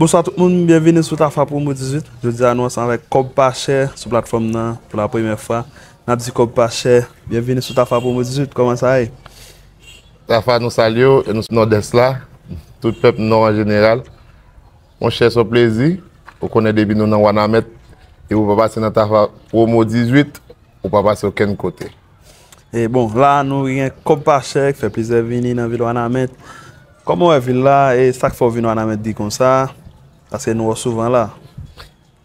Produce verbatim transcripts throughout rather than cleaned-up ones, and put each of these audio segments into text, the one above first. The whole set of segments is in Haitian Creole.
Bonswa tout moun, byenvini sou Tafa Promo dizuit. Jodi a nou ansanm avèk Kòb Pa Chè sou platfòm nan pou la premyè fwa. N ap di Kòb Pa Chè, byenvini sou Tafa Promo dizuit, kòman sa ye? Tafa, nou salye w, e nou sou Nòdès la, tout pèp Nò an jeneral. Monchè, se yon plezi, ou konnen depi nou nan Wanament, e ou pa pase nan Tafa Promo dizuit, ou pa pase okenn kote. E bon, la nou gen Kòb Pa Chè ki fè plizyè vini nan vil Wanament. Kòman w wè vil la e sa k fè w vin Wanament di konsa? Paske nou wè w souvan la.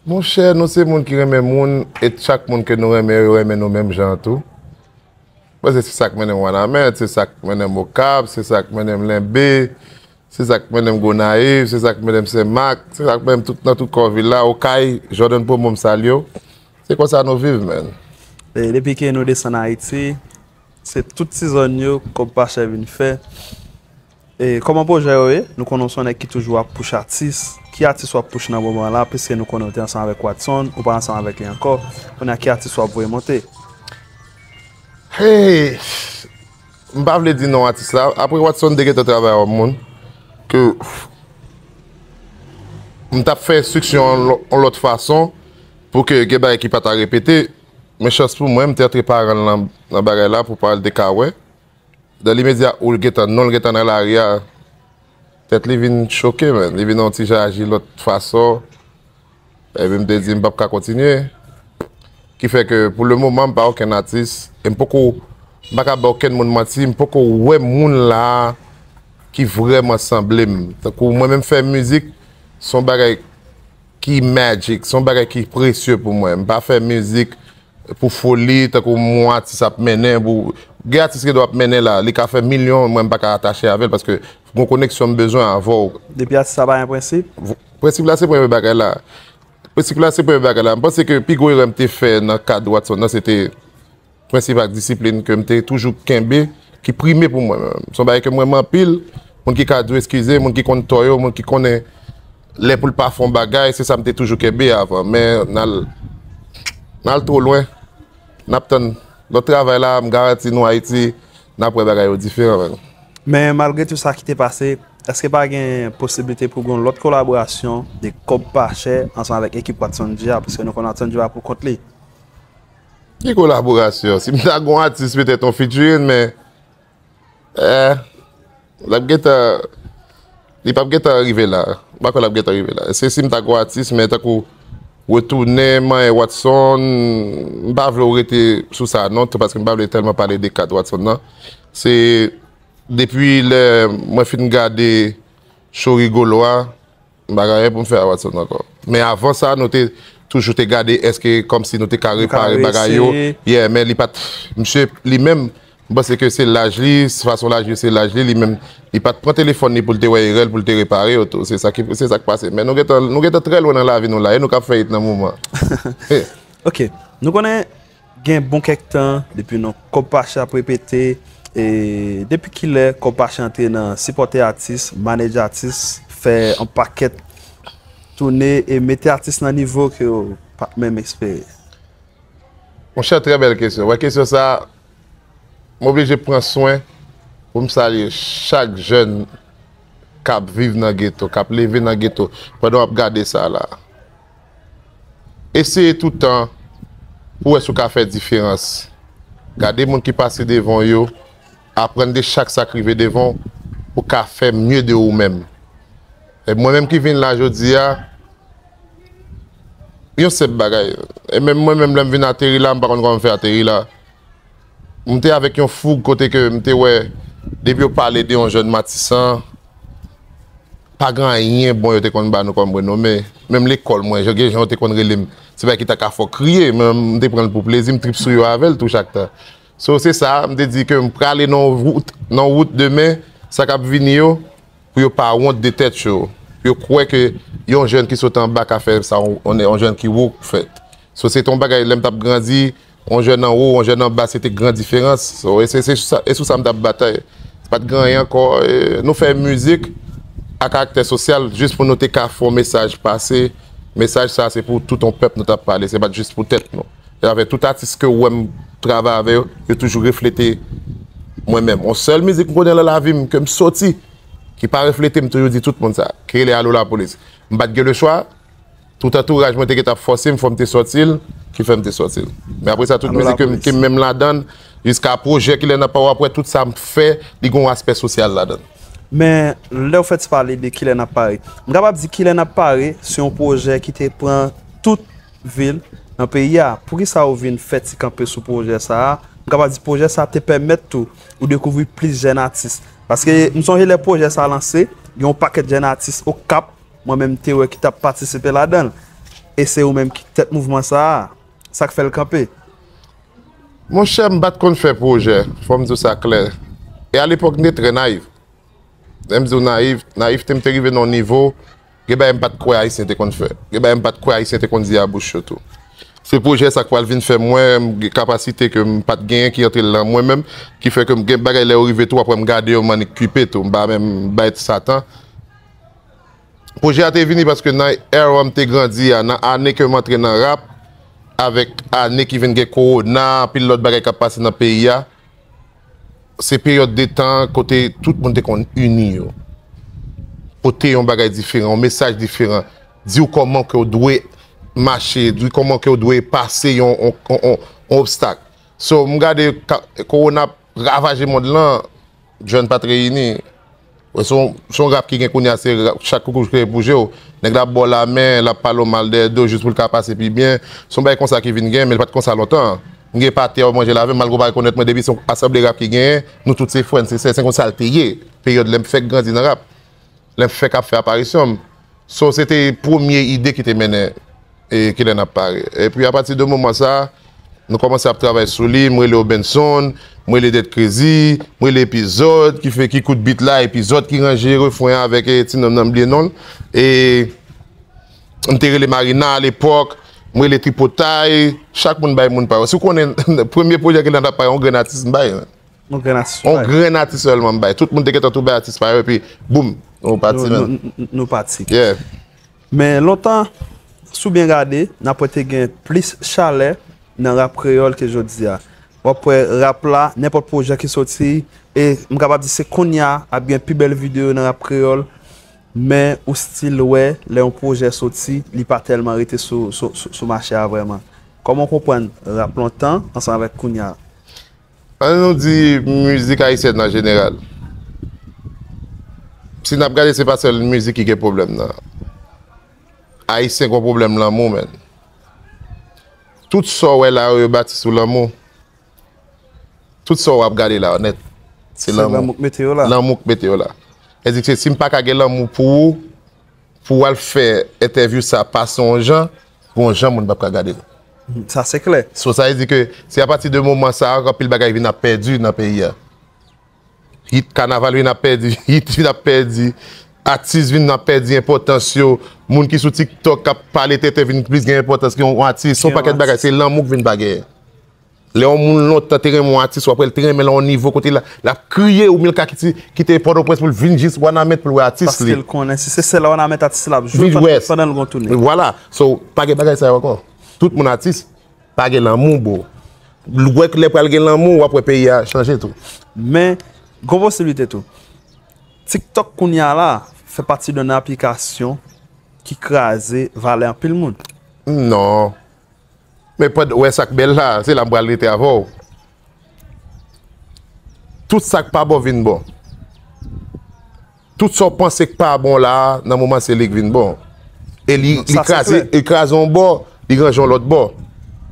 Monchè, nou se moun ki renmen moun, e chak moun ke nou renmen, yo renmen nou menm jan tou. Bon, se, se sa k mennen m Wanament, se sa k mennen m Okap, se sa k mennen m Lenbe, se sa k mennen m Gonayiv, se sa k mennen m Senmak, se sa k mennen m tout, nan tout kò vil la, Okay, Jordan Promo m salye w. Se konsa nou viv, man. E depi ke nou desann Ayiti, se tout ti zòn yo Kòb Pa Chè vin fè. E kòman pwojè yo ye? Nou konnen w se yon nèg ki toujou ap push atis. Ki atis w ap push nan moman la? Piske nou konnen w te ansanm avèk Watson, ou pa ansanm avèk li ankò. Kounye a ki atis w ap voye monte? Hey! M pa vle di non atis la. Apre Watson te gentan travay ak yon moun ke m t ap fè enstriksyon yon lò-, yon lòt fason pou ke gen bagay ki pa ta repete. Men chans pou mwen, m te antre paran l nan, nan bagay la pou paran l te ka wè. Dan limedya ou l gentan, non l gentan nan lari a, tèt li vin choke, man. Li vin yon ti jan aji lòt fason. Epi m te di m p ap ka kontinye. Ki fè ke pou le moman, m pa okenn atis. E m poko, m pa ka ba okenn moun manti, m poko wè moun la ki vrèman sanble m. Tankou mwen menm fè mizik, se yon bagay ki magic, se yon bagay ki presye pou mwen. M pa fè mizik pou foli, tankou m wè yon atis ap mennen, pou, gen atis ki dwe ap mennen la, li ka fè milyon, mwen m pa ka atache avè l, paske gon koneksyon m bezwen avè w. Depi atis la pa gen prensip? Prensip la se premye bagay la. Prensip la se premye bagay la. M panse ke pi gwo erè m te fè nan kad Watson nan, se te prensip ak disiplin ke m te toujou kenbe, ki prime pou mwen menm. Se yon bagay ke m renmen anpil, moun ki ka di w eskize, moun ki konn tò yo, moun ki konnen lè pou l pa fè yon bagay, se sa m te toujou kenbe avan. Men n al, n al twò lwen. N ap tann lòt travay la, m garanti nou Ayiti, n ap wè bagay yo diferan, man. Men malgre tou sa ki te pase, èske pa gen posiblite pou gen yon lòt kolaborasyon de Kòb Pa Chè ansanm avèk ekip Watson G a, paske nou konn Watson G a pou kont li? Ki kolaborasyon? Si m ta gon atis, petèt yon featuring, men, eh, l ap gentan, li p ap gentan rive la. M pa kwè l ap gentan rive la. Se si m ta gon atis, men tankou retounen manyen Watson, m pa vle w rete sou sa non, tou paske m pa vle tèlman pale de kad Watson nan. Se depi lè mwen fin gade show Rigolo a, m pa gen anyen pou m fè a Watson ankò. Men avan sa, nou te toujou te gade èske kòmsi nou te ka repare bagay yo. Yeah, men li pa t, misye li menm, m panse ke se laj li, fason laj li, se laj li, li menm, li pa t pran telefòn li pou l te wè erè l, pou l te repare yo tou. Se sa ki, se sa k pase. Men nou gentan, nou gentan trè lwen nan lavi nou la, e nou k ap fè it nan moman. Ok. Nou konnen gen bon kèk tan depi non Kòb Pa Chè ap repete. E depi kilè Kòb Pa Chè antre nan sipòte atis, manage atis, fè yon pakèt toune e mete atis nan nivo ke yo pa t menm espere? Monchè, trè bèl kesyon. Wè, kesyon sa, m oblije pran swen pou m salye chak jèn k ap viv nan geto, k ap leve nan geto, pandan w ap gade sa la. Eseye toutan pou wè si w ka fè diferans. Gade moun ki pase devan w yo, aprann de chak sa k rive devan w, pou w ka fè mye de ou menm. E mwen menm ki vin la jodi a, yon senp bagay. E menm mwen menm, lè m vin ateri la, m pa konn kòman m fè ateri la. M te avèk yon foug kote ke m te wè, depi yo pale de yon jèn Matisan, pa gen anyen bon yo te konn ba nou kòm renome. Menm lekòl mwen, jan, gen jan yo te konn rele m, se bagay ki ta ka fè w kriye, men m te pran l pou plezi, m trip sou yo avè l tou chak tan. So, se sa, m te di ke m prale nan yon wout, nan yon wout demen, sa k ap vini yo, pou yo pa wont de tèt yo, pou yo kwè ke yon jèn ki sot anba ka fè sa yon, yon jèn ki wo fè. So, se te yon bagay, lè m t ap grandi, yon jèn anwo, yon jèn anba, se te gran diferans. So, e se, se sou sa, e sou sa m t ap batay. Se pa t gen anyen ankò. E, nou fè mizik a karaktè sosyal jis pou nou te ka fè yon mesaj pase. Mesaj sa, se pou tout yon pèp nou t ap pale, se pa t jis pou tèt nou. E avè tout atis ke w wè m travay avè yo, yo toujou reflete mwen menm. Yon sèl mizik m konnen nan lavi m ke m soti, ki pa reflete, m toujou di tout moun sa, ki rele Alo Lapolis. M pa t gen lechwa. Tout antouraj mwen te gentan ap fòse m, fò m te sòti l, ki fè m te sòti l. Men apre sa, tout mizik ke m, ke m menm ladan l, jiska pwojè Kilè N ap Pare, w ap wè tout sa m fè, li gen yon aspè sosyal ladan l. Men, lè w fè ti pale de Kilè N ap Pare, m kapab di Kilè N ap Pare, se yon pwojè ki te pran tout vil nan peyi a. Poukisa ou vin fè ti kanpe sou pwojè sa a? M kapab di pwojè sa a te pèmèt tou ou dekouvri plis jèn atis. Paske m sonje lè pwojè sa a lanse, gen yon pakèt jèn atis Okap, mwen menm te wè ki t ap patisipe ladan l. E se ou menm ki tèt mouvman sa a. Sa k fè l kanpe? Monchè, m pa t konn fè pwojè, fò m di w sa klè. E alepòk, m te trè nayiv. Lè m di w nayiv, nayivte m te rive nan yon nivo, gen bagay m pa t kwè Ayisyen te konn fè. Gen bagay m pa t kwè Ayisyen te konn di a bouch yo tou. Se pwojè sa k pral vin fè m wè m gen kapasite ke m pa t genyen ki antre nan mwen menm, ki fè ke m gen bagay lè yo rive tou, apre m gade yo, m annik kipe tou. M pa menm bay sa tan. Pwojè a te vini paske nan era m te grandi a, nan ane ke m antre nan rap, avèk ane ki vin gen kowona, anpil lòt bagay k ap pase nan peyi a, se peryòd de tan kote tout moun te konn ini yo. Pote yon bagay diferan, yon mesaj diferan, di w kòman ke w dwe mache, di w kòman ke w dwe pase yon, yon, yon, yon, yon obstak. So, m gade ka- kowona ap ravaje mond lan, jèn pa t reyini. Se yon, se yon rap ki gen kounye a, se rap, chak koukouch kreye pou je w. Nèg la ap ba w lamen, l ap pale w mal dèyè do jis pou l ka pase pi byen. Se yon bagay konsa ki vin gen, men l pa t konsa lontan. M gen patè, w manje lavi m, malgre w pa rekonèt mwen, depi se yon asanble rap ki genyen, nou tout se frè n, se sè, se konsa l te ye. Peryòd lè m fèk grandi nan rap, lè m fèk ap fè aparisyon m. So, se te premye ide ki te mennen e Kilè N ap Pare. Epi, apati de moman sa, nou kòmanse ap travay sou li, m rele Obenson, m rele Dead Crazy, m rele Epizòd, ki fè, ki koud beat la, Epizòd ki ranje refren an avèk e ti nonm nan, m bliye non l. E m te rele Marina alepòk, m rele Tripotay, chak moun bay moun pa yo. Si w konnen, premye pwojè Kilè N ap Pare, yon grenn atis m bay. Yon grenn atis. Yon grenn atis sèlman m bay. Tout moun te gentan tou bay atis pa yo, epi boum, nou pati, Nou, man. nou, nou, nou pati. Yeah. Men lontan, si w byen gade, n ap wè te gen plis chalè nan rap kreyòl ke jodi a. W ap wè rap la, nenpòt pwojè ki soti, e m kapab di se kounye a ap gen pi bèl videyo nan rap kreyòl, men ou still wè, lè yon pwojè soti, li pa tèlman rete sou, sou, sou, sou mache a vrèman. Kòman w konprann rap lontan ansanm avèk kounye a? Ann nou di mizik ayisyèn an jeneral. Si n ap gade, se pa sèl mizik ki gen pwoblèm nan. Ayisyen gen pwoblèm lanmou, men. Tout sa w wè la yo, yo bati sou lanmou. Tout sa w ap gade la, nèt, se Se lanmou. Lanmou k mete yo la. Lanmou k mete yo la. Sètadi ke si m pa ka gen lanmou pou ou, pou w al fè entèvyou sa pase yon jan, yon jan moun p ap ka gade l. Sa se klè. So, sa vle di ke se apati de moman sa a ke anpil bagay vin ap pèdi nan peyi a. Hit kanaval vin ap pèdi, hit vin ap pèdi, atis vin ap pèdi enpòtans yo. Moun ki sou TikTok k ap pale tenten vin plis gen enpòtans ke yon atis. Se yon pakèt bagay, se lanmou k vin pa genyen. Lè yon moun lontan te renmen yon atis, w ap wè l te renmen l a yon nivo kote l, l ap kriye ou Milka ki te, ki te Pòtoprens pou l vin jis Wanament pou l wè atis Paske li. L konnen si se sèl Wanament atis la ap jwe Midwest. Pandan l gon tounen. Vwala. So, pa gen bagay sa yo ankò. Tout moun atis, pa gen lanmou, bro. L wè k lè pral gen lanmou, w ap wè peyi a chanje tou. Men, gon posiblite tou. TikTok kounye a la fè pati de yon aplikasyon ki kraze valè anpil moun. Non. Men pwèd wè sa k bèl la, se la m pral rete avè w. Tout sa k pa bon vin bon. Tout sa w panse k pa bon la, nan moman se li k vin bon. E li, li Sa se kraze, klè. Li kraze yon bò, li ranje yon lòt bò.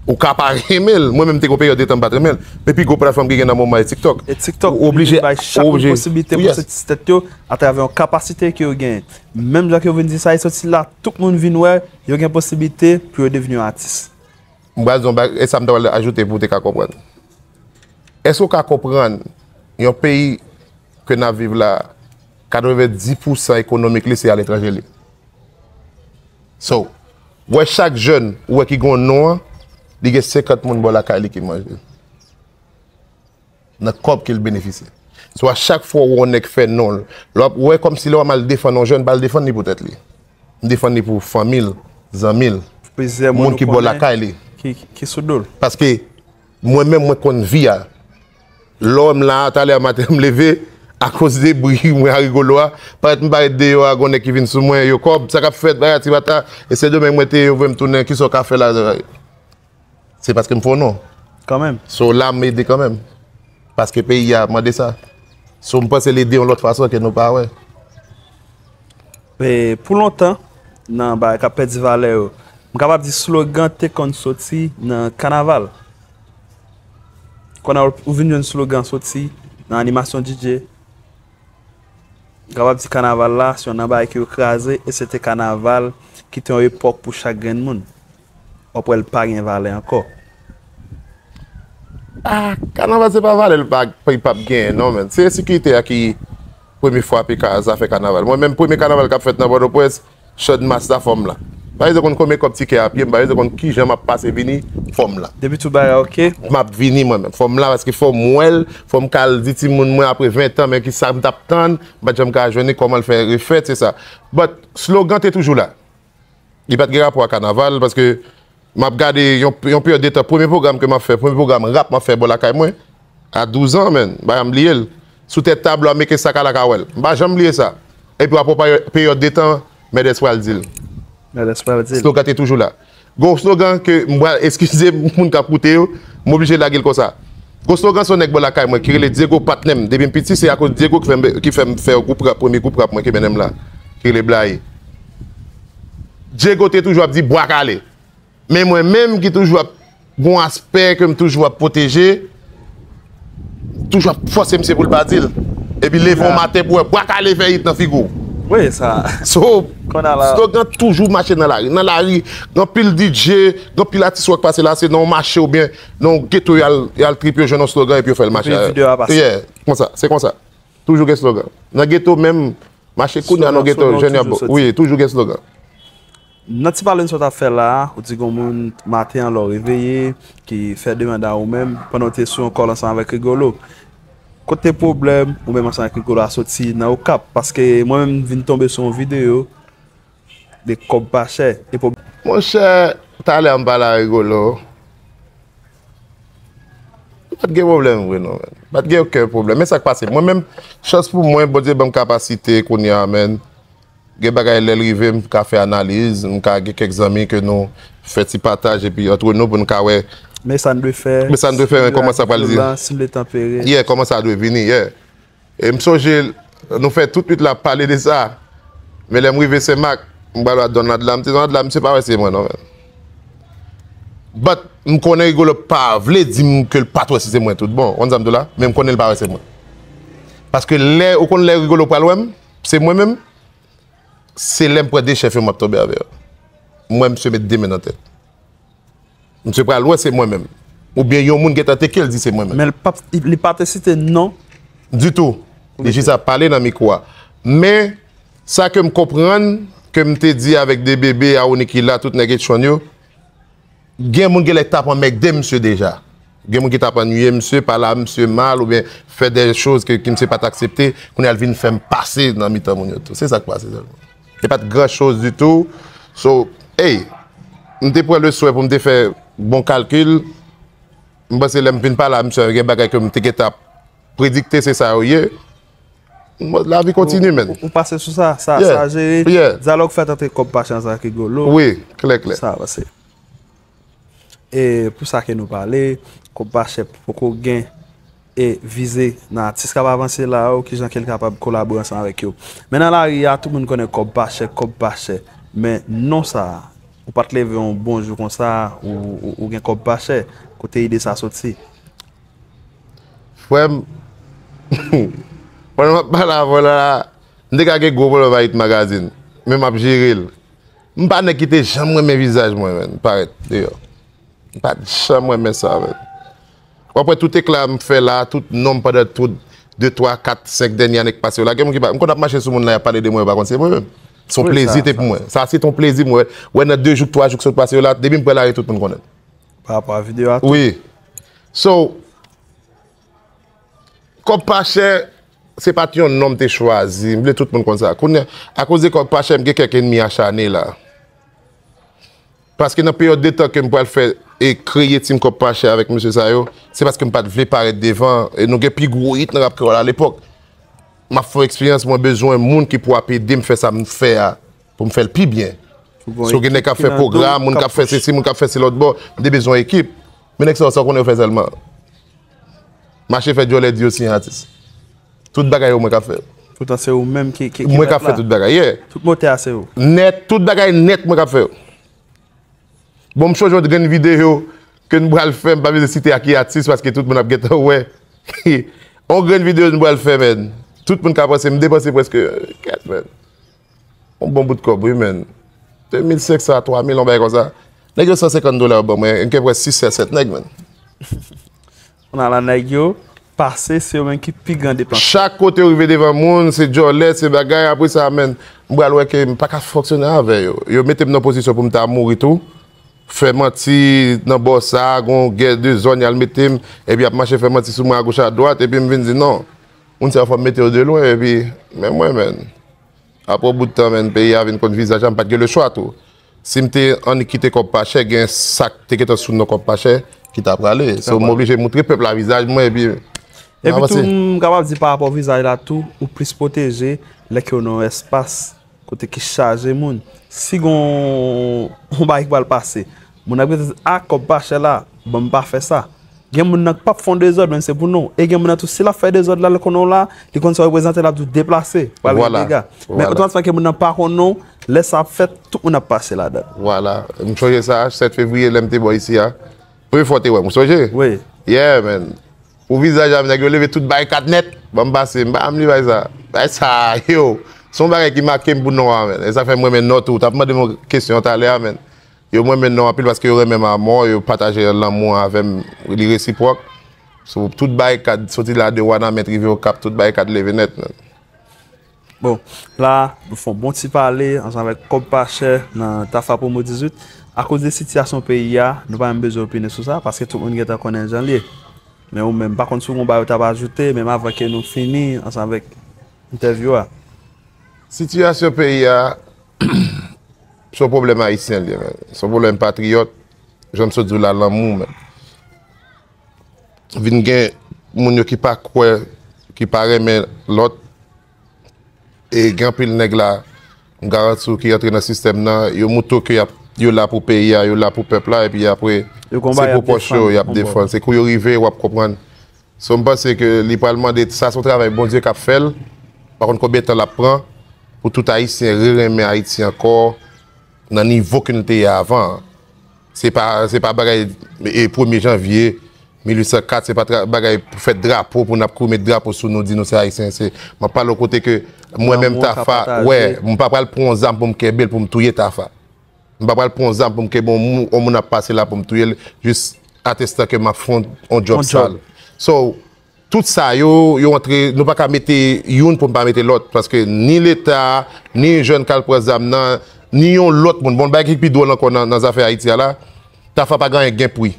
Ou ka pa renmen l. Mwen menm te gon peryòd de tan m pa t renmen l. Men pi gwo platfòm ki gen nan moman e TikTok. E TikTok Ou oblije, vin bay chak moun oblije. Posiblite pou Yes. soti tèt yo atravè yon kapasite ke yo genyen. Menm jan ke yo vin di sa, e soti la, tout moun vin wè, yo gen posiblite pou yo devni yon atis. M pral di yon bagay, e sa m ta pral ajoute pou w te ka konprann. Èske w ka konprann yon peyi ke n ap viv la, katrevenndis pousan ekonomik li se aletranje li? So, w wè chak jèn ou wè ki gen yon non an, li gen senkant moun bò lakay li ki manje. Nan kòb ke l benefisye. So, a chak fwa w wè yon nèg fè non l, lè w ap wè kòmsi lè w ap mal defann yon jèn, pa l defann li pou tèt li. M defann li pou fanmi l, zanmi l, Plizyè moun moun ki bò lakay li. Ki, ki sou do l. Paske mwen menm, mwen konn vi a. Lè w wè m la, talè a maten, m leve, akoz de bri mwen a Rigolo a, parèt m parèt deyò a, gon nèg ki vin sou mwen, yo kòb, sa k ap fèt, bagay ti bata, e Sendomeng mwen te ye, yo voye m tounen, kisa w ka fè la? Se paske m fè w non. Kanmenm. So la m ede kanmenm. Paske peyi a mande sa. So m panse l ede yon lòt fason ke nou pa wè. E pou lontan, nan bagay k ap pèdi valè yo, m kapab di slogan te konn soti nan kanaval. Kounye a ou vin jwenn slogan soti nan animasyon D J. M kapab di kanaval la se youn nan bagay ke yo kraze e se te kanaval ki te yon epòk pou chak grenn moun. W ap wè l pa gen valè ankò. Ah, kanaval se pa valè l pa, li p ap genyen non, menn. Se ensekirite a ki premye frape ka, zafè kanaval. Mwen menm, premye kanaval k ap fèt nan Pòtoprens, Channmas la, fò m la. M pa bezwen konn konbyen kòb tikè a pye m, m pa bezwen konn kijan m ap pase vini, fò m la. Depi tout bagay oke? M ap vini mwen menm, fò m la, paske fò m wè l, fò m ka al di timoun mwen apre ven tan, men kisa m t ap tann, m pa t janm ka jwenn li, kòman l fè refèt, se sa. But slogan te toujou la. Li pa t gen rapò ak kanaval, paske m ap gade yon, yon peryòd de tan, premye pwogram ke m ap fè, premye pwogram rap m ap fè bò lakay mwen, a douz an, menn, m pa janm bliye l. Sou tèt tablo a, Meke Sakala ka wè l. M pa janm bliye sa. Epi apre yon peryòd de tan, Mèdès pral di l. Mèdès pral di l. Slogan te toujou la. Gon slogan ke m pral, eskize moun k ap koute yo, m oblije lage l konsa. Gon slogan se yon nèg bò lakay mwen ki rele Diego, patnè m. Depi m piti, se akoz Diego ki fè m, ki fè m fè gwoup rap, premye gwoup rap mwen ki mennen m la, ki rele Blayi. Diego te toujou ap di bwa kale. Men mwen menm ki toujou ap gon aspè ke m toujou ap pwoteje, toujou ap fòse misye pou l pa di l. Epi leve yon maten pou wè bwa kale fè hit nan figi w. Wi, sa. So, slogan toujou mache nan lari. Nan lari, gen anpil D J, gen anpil atis wòk pase la, se nan yon mache oubyen nan yon geto y al, y al trip, yo jwenn yon slogan epi yo fè l mache. Yeah, konsa, se konsa. Toujou gen slogan. Nan geto menm, mache kounye a nan geto, jèn y ap. Wi, toujou gen slogan. Nan ti pale n sot ap fè la a, ou di gon moun maten an lè w reveye, ki fè demann a ou menm, pandan w te sou yon kòl ansanm avèk Rigolo. Kote pwoblèm ou menm ansanm avèk Rigolo a soti nan Okap? Paske mwen menm m vin tonbe sou yon videyo de kòb pa chè. E pwob- Monchè, talè a m pale a Rigolo. Pa t gen pwoblèm vre non, menn. Pa t gen okenn pwoblèm. Men sa k pase, mwen menm, chans pou mwen, Bondye ban m kapasite kounye a, menn. Gen bagay lè l rive, m ka fè analiz, m ka gen kèk zanmi ke nou fè ti pataj epi antre nou pou n ka wè. Men sa n dwe fè. Men sa n dwe fè, kòman sa pral di. Si l vle tanpere. Yeah, kòman sa dwe vini, yeah. E m sonje, nou fè tout nwit la ap pale de sa. Men lè m rive Senmak, m pral wè Don Adla, m di Don Adla, misye pa wè se mwen non, menn. But, m konnen Rigolo pa vle di m ke l pa t wè si se mwen tout bon. Ou konn sa m di w la? Men m konnen l pa wè se mwen. Paske lè, ou konn lè Rigolo pral wè m, se mwen menm, se lè m pran de chèf yo m ap tonbe avè yo. M wè misye met de men nan tèt. Misye pral wè se mwen menm. Oubyen yon moun gentan teke l di se mwen menm. Men li pa, li pa te site non. Ditou. Li jis ap pale nan mikwo a. Men, sa ke m konprann, ke m te di avèk de bebe a, Onikila, tout nèg Etchonn yo, gen moun genlè k t ap anmègde misye deja. Gen moun ki t ap annuiye misye, pale a misye mal, oubyen fè de choz ke, ke misye pa t aksepte, kounye a l vin fè m pase nan mitan moun yo tou. Se sa k pase sèlman. E pa t gran choz ditou. So, hey, m te pran le swen pou m te fè bon kalkil. M panse lè m vin pale a misye, gen bagay ke m te gentan ap predikte se sa yo ye. Lavi kontinye, menn. Ou, ou pase sou sa, sa, yeah, sa jere. Yeah. Dyalòg fèt ant Kòb Pachè ansanm ak Rigolo. Wi, klè, klè. Sa pase. E pou sa ke nou pale, Kòb Pachè poko gen e vize nan atis k ap avanse la yo, kijan ke l kapab kolabore ansanm avèk yo. Men nan lari a, tout moun konnen Kòb Pachè, Kòb Pachè. Men non sa a, ou pa t leve yon bon jou konsa, ou, ou, ou gen Kòb Pachè, kote ide sa soti? Frè m, pandan m ap pale avè w la, m te ka gen gwo pwoblèm ak Hit Magazine, men m ap jere l. M pa nèg ki te janm renmen vizaj mwen, menn, parèt deyò. M pa t janm renmen sa, menn. W ap wè tout ekla m fè la, tout non m pandan tout de, twa, kat, senk dènye ane k pase yo la. Gen moun ki pa, m konn ap mache sou moun la, y ap pale de mwen, yo pa konn se mwen menm. Se yon plezi te pou mwen. Sa se te yon plezi, mwen wè nan de jou, twa jou k sot pase yo la, depi m pran lari, tout moun konnen. Pa rapò a videyo a tou. Wi. So, Kòb Pachè, se pa t yon non m te chwazi. M vle tout moun konn sa. Kounye a, akoz de Kòb Pachè, m gen kèk enmi achane la. Paske nan peryòd de tan ke m pral fè e kreye Team Kòb Pachè avèk mesye sa yo, se paske m pa t vle parèt devan. E nou gen pi gwo hit nan rap kreyòl alepòk. m ap fè yon eksperyans, mwen bezwen moun ki pou ap ede m fè sa m fè a, pou m fè l pi byen. Si w gen nèg k ap fè pwogram, moun k ap fè sesi, moun k ap fè se lòt bò, m te bezwen ekip. Men nèg sa yo, sa w konnen yo fè sèlman. Mache fè djòlè di yo si yon atis. Tout bagay yo mwen k ap fè. Poutan se ou menm ki, ki, ki Mwen k ap fè tout bagay, yeah. Tout motè a se ou. Nèt, tout bagay nèt mwen k ap fè yo. Bon, m chonje yon grenn videyo ke n pral fè, m pa bezwen site a ki atis paske tout moun ap gentan wè. Yon grenn videyo n pral fè, men. Tout moun ka panse m depanse prèske, kèt, men. Yon bon bout kòb, wi, men. De mil senk san a twa mil, yon bagay konsa. Nèg yo san senkant dola yo ban mwen, m gen prèske sis sèt nèg, men. Kounye a la, nèg yo pase, se yo menm ki pi gran depansè. Chak kote yo rive devan moun, se djòlè, se bagay, apre sa, men, m pral wè ke m pa ka fonksyone avè yo. Yo mete m nan pozisyon pou m ta mouri tou. Fè manti nan bò sa, gon gè de zòn y al mete m, epi y ap mache fè manti sou mwen agoch adwat, epi m vin di non. Moun sa yo fò m mete yo de lwen, epi, men mwen, men. Apre yon bout tan, men, peyi a vin konn vizaj la, m pa t gen lechwa tou. Si m te annik kite kòb pa chè, gen sa k te gentan sou non kòb pa chè ki ta prale. So, m oblije moutre pèp la vizaj mwen, epi m Epi tou, avanse. M kapab di pa rapò vizaj la tou, ou plis pwoteje lè ke w nan yon espas kote ki chaje moun. Si gon yon bagay ki pral pase, moun ap rete, a, kòb pa chè la, ban m pa fè sa. Gen moun nan k p ap fè yon dezòd, men se pou non. E gen moun nan tou, si l ap fè dezòd la, l konnen w la, li konn sa w reprezante, l ap di w deplase, pral gen dega. Men otomatikman ke moun nan pa konnen w, lè sa ap fèt, tout moun ap pase ladan. Vwala. M sonje sa, sèt fevriye, lè m te bò isi a. Premye fwa w te wè m, ou sonje? Wi. Yeah, man. Pou vizaj la, nèg yo leve tout barikad nèt. Ban m pase, m pa janm li bagay sa. Bagay sa, yo. Se yon bagay ki make m pou non an, man. E sa fè m renmen non tou. T ap mande m yon kesyon talè a, man. Yo, m renmen non anpil paske yo renmen m amò, yo pataje lanmou an avè m, li resipwòk. So, tout barikad, soti la de Wanament rive Okap, tout barikad leve nèt, man. Bon, la, nou fè yon bon ti pale ansanm avèk Kòb Pa Chè nan Tafa Promo dizuit. Akoz de sitiyasyon peyi a, nou pa menm bezwen opine sou sa, paske tout moun gentan konnen jan l ye. Men ou menm, m pa konn si w gon bagay ou t ap ajoute, menm avan ke nou fini ansanm avèk entèvyou a. Sitiyasyon peyi a, se yon pwoblèm ayisyen l ye, men. Se yon pwoblèm patriyòt, jan m sot di w la, lanmou, men. Vin gen moun yo ki pa kwè, ki pa renmen lòt. E gen anpil nèg la, m garanti w, ki rantre nan sistèm nan, yo moutre w ke y ap, yo la pou peyi a, yo la pou pèp la, epi apre, se pwopòch yo y ap defann. Se kou yo rive, w ap konprann. So, m panse ke li pral mande, sa se yon travay Bondye k ap fè l. M pa konn konbyen tan l ap pran pou tout Ayisyen rerenmen Ayiti ankò nan nivo ke nou te ye avan an. Se pa, se pa bagay, e, premye janvye mil uit san kat, se pa tra-, bagay pou fèt drapo, pou n ap kouri met drapo sou nou, di nou se Ayisyen. Se, m ap pale w kote ke mwen menm Tafa, wè, m pa pral pran yon zam pou m kenbe l, pou m touye Tafa. M pa pral pran yon zam pou m kenbe yon moun, yon moun ap pase la pou m touye l, jis atestan ke m ap fè yon, yon djòb sal. So, tout sa yo, yo antre, nou pa ka mete youn pou n pa mete lòt, paske ni Leta, ni jèn k al pran zam nan, ni yon lòt moun. Bon, bagay ki pi dwòl ankò nan, nan zafè Ayiti a la, Tafa pa gen anyen k gen pri.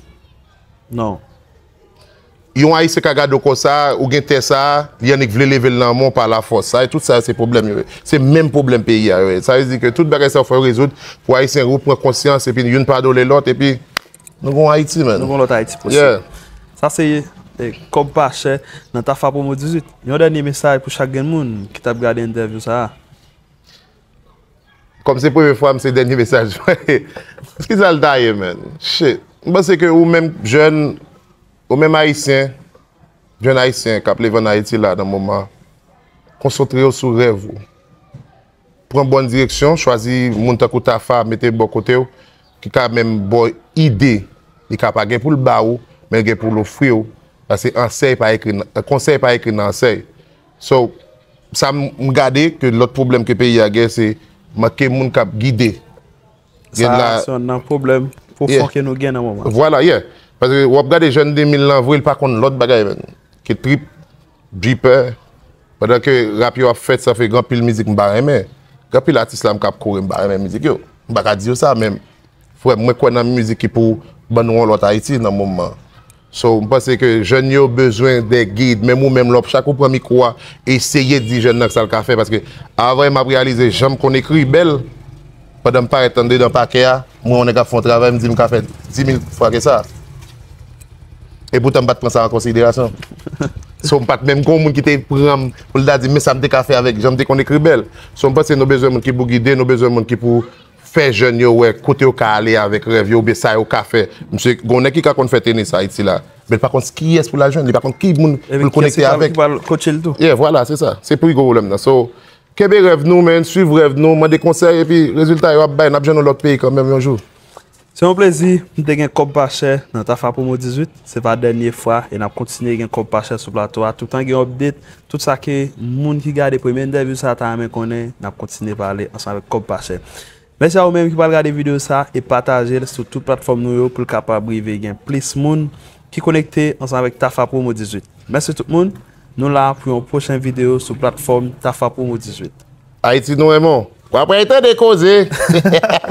Non. Yon Ayisyen ka gade w konsa, ou gen tè sa, li annik vle leve l nan men w pa lafòs. Sa, e tout sa yo se pwoblèm yo ye. Se menm pwoblèm peyi a yo ye. Sa vle di ke tout bagay sa yo fò yo rezoud pou Ayisyen repran konsyans, epi youn padone lòt, epi nou gon Ayiti, man. Nou gon lòt Ayiti posib. Yeah. Sa se, e, Kòb Pa Chè nan Tafa Promo dizuit. Yon dènye mesaj pou chak grenn moun ki t ap gade entèvyou sa a. Kòm se premye fwa m, se dènye mesaj mwen. Kisa l ta ye, man? Shit. M panse ke ou menm jèn, ou menm Ayisyen, jèn Ayisyen k ap leve ann Ayiti la nan moman, konsantre w sou rèv ou. Pran bòn direksyon, chwazi moun tankou Tafa, mete bò kote w, ki ka menm ba w ide. Li ka pa gen pou l ba ou, men l gen pou l ofri w. Paske ansèy pa ekri nan, konsèy pa ekri nan ansèy. So, sa m, m gade ke lòt pwoblèm ke peyi a gen, se manke moun k ap gide. Sa se youn nan pwoblèm pwofon ke nou gen nan moman. Vwala, yeah. Paske w ap gade jèn de mil lan, vre, l pa konn lòt bagay, man. Ke trip, jipè. Pandan ke rap yo ap fèt, sa fè gen anpil mizik m pa renmen. Gen anpil atis la m k ap kore, m pa renmen mizik yo. M pa ka di yo sa, men frè m, mwen kwè nan mizik ki pou ban nou yon lòt Ayiti nan moman. So, m panse ke jèn yo bezwen de gid. Menm ou menm, lè w, chak ou pran mikwo a, eseye di jèn nan sa l ka fè. Paske avan, m ap reyalize jan m konn ekri bèl. Pandan m parèt andedan pakè a, m wè yon nèg ap fè yon travay, m di m ka fè di mil fwa ke sa. E poutan, m pa t pran sa an konsiderasyon. So, m pa t menm gen yon moun ki te pran m pou l ta di, men sa m te ka fè avèk jan m te konn ekri bèl. So, m panse nou bezwen moun ki pou gide, nou bezwen moun ki pou fè jèn yo wè kote yo ka ale avèk rèv yo, oubyen sa yo ka fè. Misye, gen yon nèg ki ka konn fè tenis Ayiti la, men li pa konn kiyès pou l al jwenn, li pa konn ki moun pou l konekte avèk. Ki pral coache l tou. Yeah, vwala, se sa. Se pi gwo pwoblèm nan. So, kenbe rèv nou, men, swiv rèv nou, mande konsèy, epi rezilta yo ap bay, n ap jwenn yon lòt peyi kanmenm yon jou. Se yon plezi, m te gen Kòb Pa Chè nan Tafa Promo dizuit. Se pa dènye fwa e n ap kontinye gen Kòb Pa Chè sou plato a. Toutan gen update, tout sa ke moun ki gade premye entèvyou sa ta renmen konnen, n ap kontinye pale ansanm avèk Kòb Pa Chè. Mèsi a ou menm ki pral gade videyo sa e pataje l sou tout platfòm nou yo pou l kapab rive gen plis moun ki konekte ansanm avèk Tafa Promo dizuit. Mèsi tout moun, nou la pou yon pwochen videyo sou platfòm Tafa Promo dizuit. Ayiti nou renmen w. W ap tande koze.